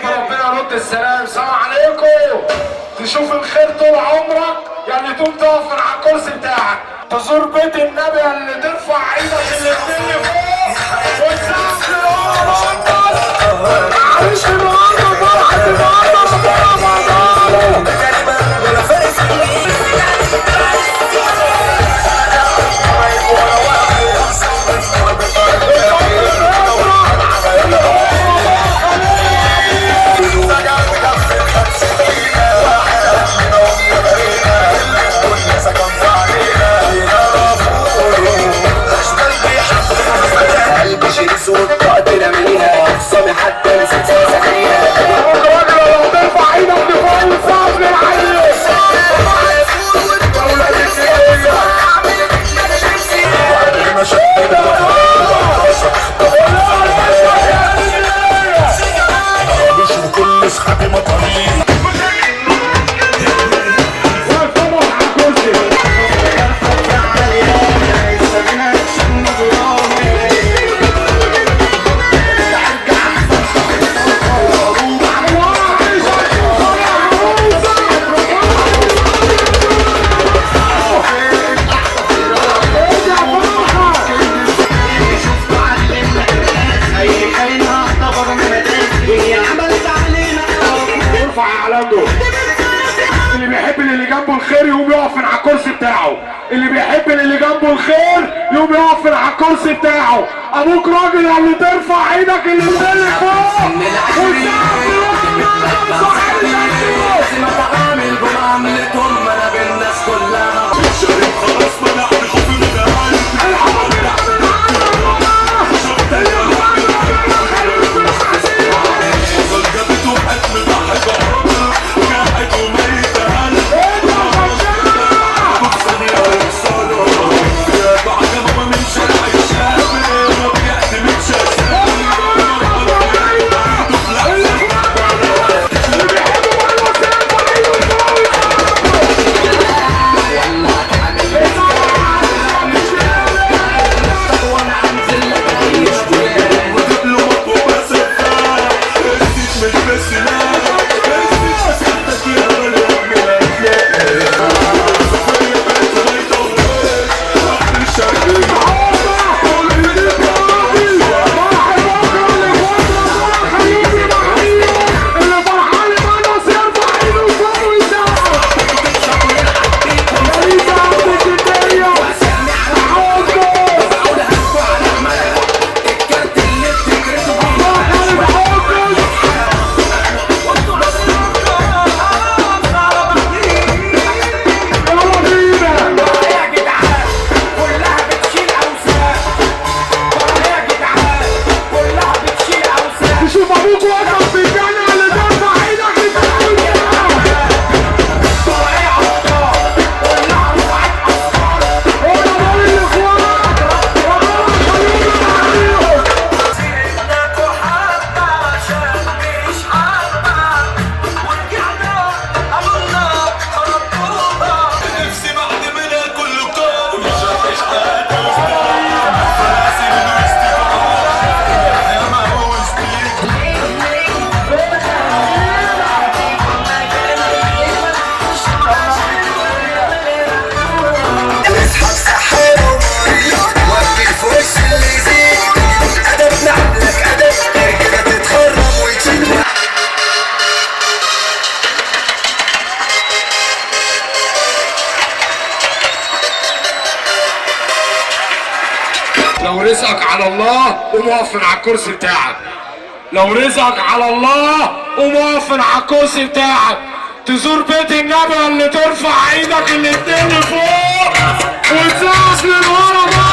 ربنا يرد السلام. سلام عليكم. تشوف الخير طول عمرك، يعني تقوم تقف من على الكرسي بتاعك، تزور بيت النبي اللي ترفع ايدك الاتنين لفوق وتسقف للأمة. معلش النهارده فرحة، النهارده ربنا مقداره. اللي بيحب اللي جنبه الخير يقوم يقف من على الكرسي بتاعه، اللي بيحب اللي جنبه الخير يقوم يقف من على الكرسي بتاعه. ابوك راجل اللي ترفع ايدك اللي تدلك فوق لو رزقك على الله قوم اقف من على الكرسي بتاعك، لو رزقك على الله قوم اقف من على الكرسي بتاعك، تزور بيت النبي اللي ترفع ايدك الاتنين لفوق وتسقف للورا.